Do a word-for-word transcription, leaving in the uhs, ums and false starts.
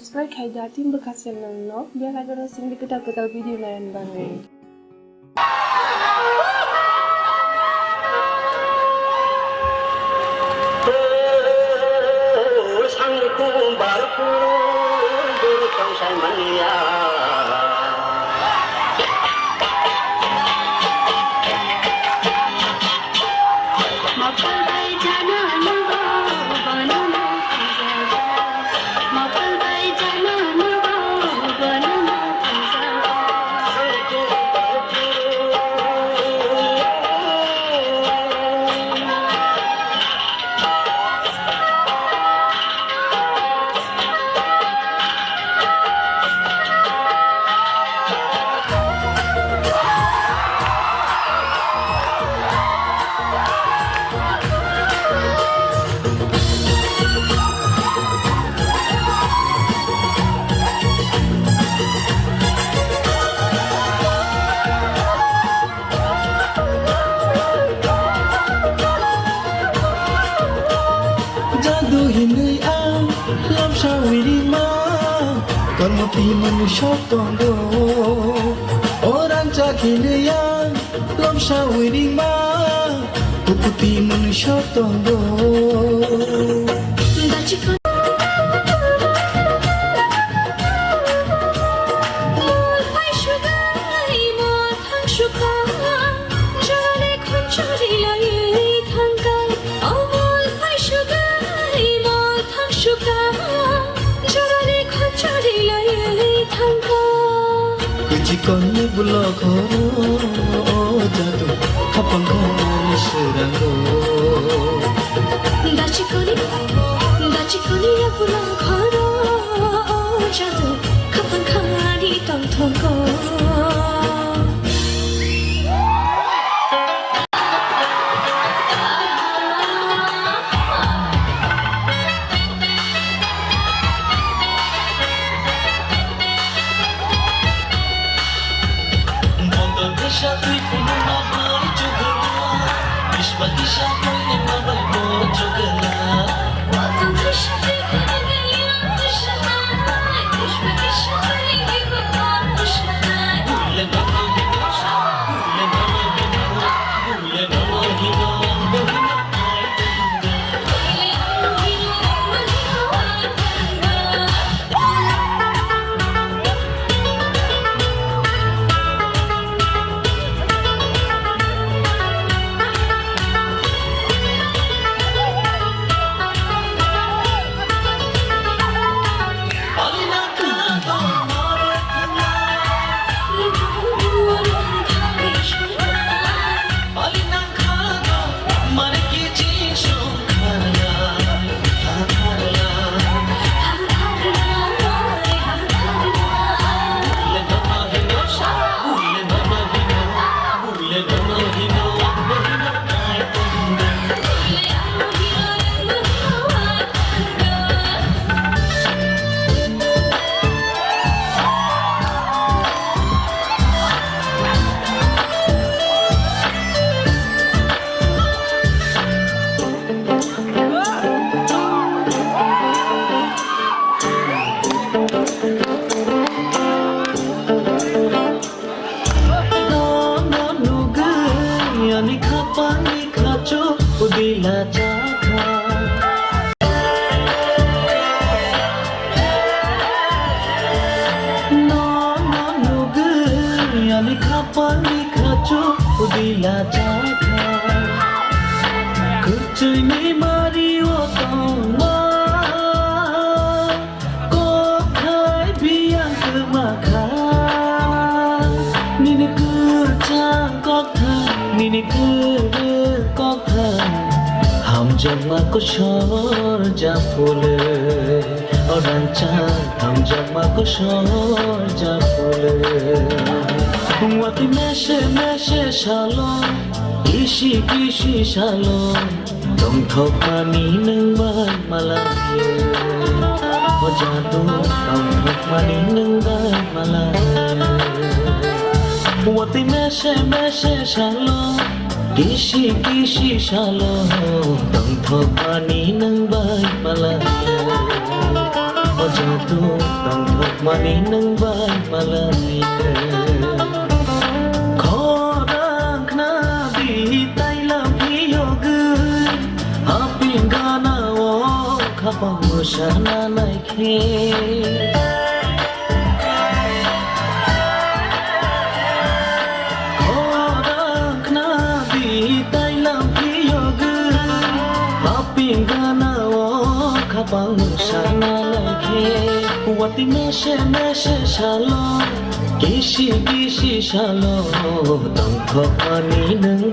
Subscribe khai da, tin bwkha channel no, bell icon no singdi kwtal kwtal video naiyan bagwi. Jadu hinwi ang lamsa wiringma, kormo twi manwi sok tongo. O rangchak hinwi ang lamsa wiringma, kukuti manwi sok tongo. Dachikon. Mol phai sugai, mol thang suka, jole khon chori lai thangkai. O mol phai sugai, mol thang suka, jole khon chori lai thangkai. Kuchi konni bulok horo, o jadu, khapang khani swirango. Dachikoni, dachikoni ya bulok horo, o jadu, khapang khani tongthongo. Nono nugwi ani khapangni khachu udila chakha. Nono nugwi ani khapangni khachu udila chakha. Kwchwini mari o tongma. Kokthai biyang kwma kha, nini kwchang kokthai, nini kwrwng kokthai. Hamjakma kosor japhulwi, o rangchak hamjakma kosor japhulwi. Watwi mese mese salo, kisi kisi salo. Tongthokmani nwng bai malaio, o jadu tongthokmani nwng bai malaio. Watwi mese mese salo, kisi kisi salo, tongthokmani nwng bai malaio. Joto tongthokmani nwng bai malai. Khorang khna di tailam phiyogwi, haping gana o khapang sana naikhe. Khorang khna di tailam phiyogwi, haping gana o khapang sana naikhe. Wati mese mese salo, kisi kisi salo, tongthokmani nwng